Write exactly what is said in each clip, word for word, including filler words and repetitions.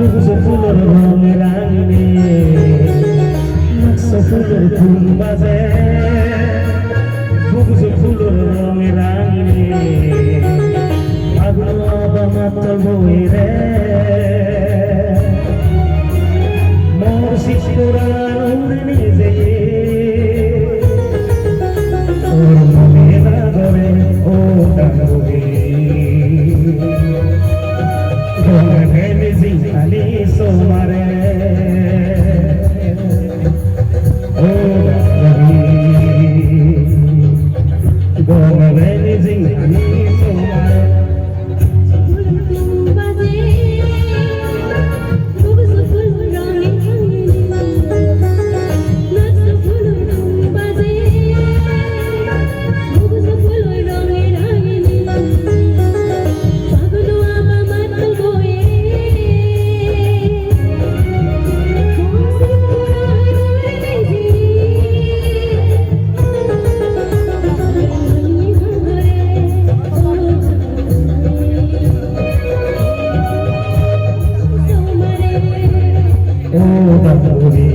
Bugujo pulor ronge rangine, nakso pulor tum baje. Bugujo pulor ronge rangine, aguno aba matol boire. Mor sikkuran uri nije, or mone na gore, o danguri. Gome beni jinghani somare. O danguri. Gome beni jinghani somare. O danguri,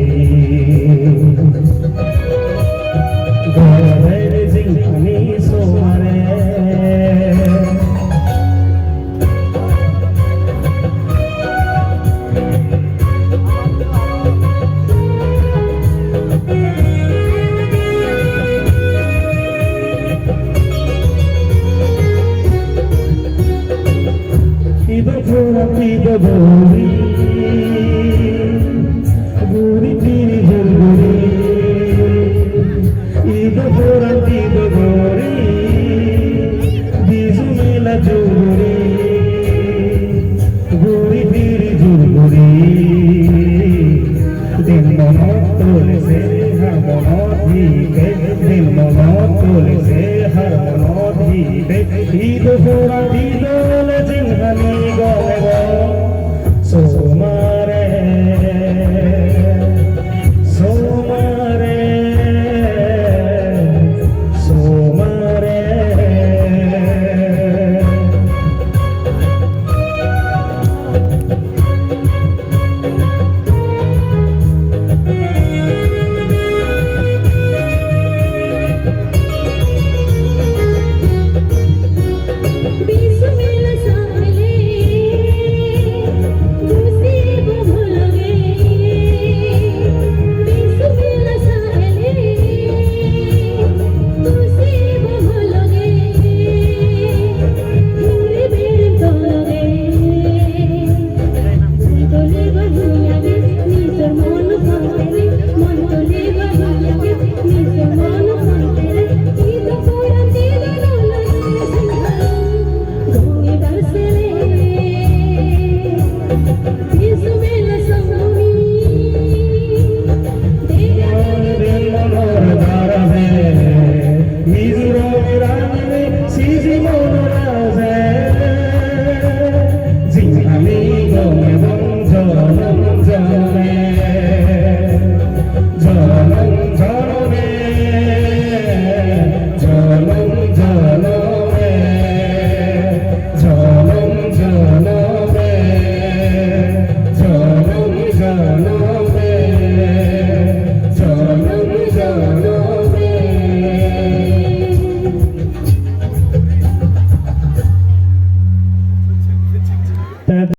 gome beni jinghani somare. Ido pura ido dori, guri piri jur guri. Ido pura ido dori, biju mela jur guri, guri piri jur guri. Din monot tole se har monot hite, din monot tole se har monot hite. Ido pura ido le jinghani gome gom somare, somare, somare.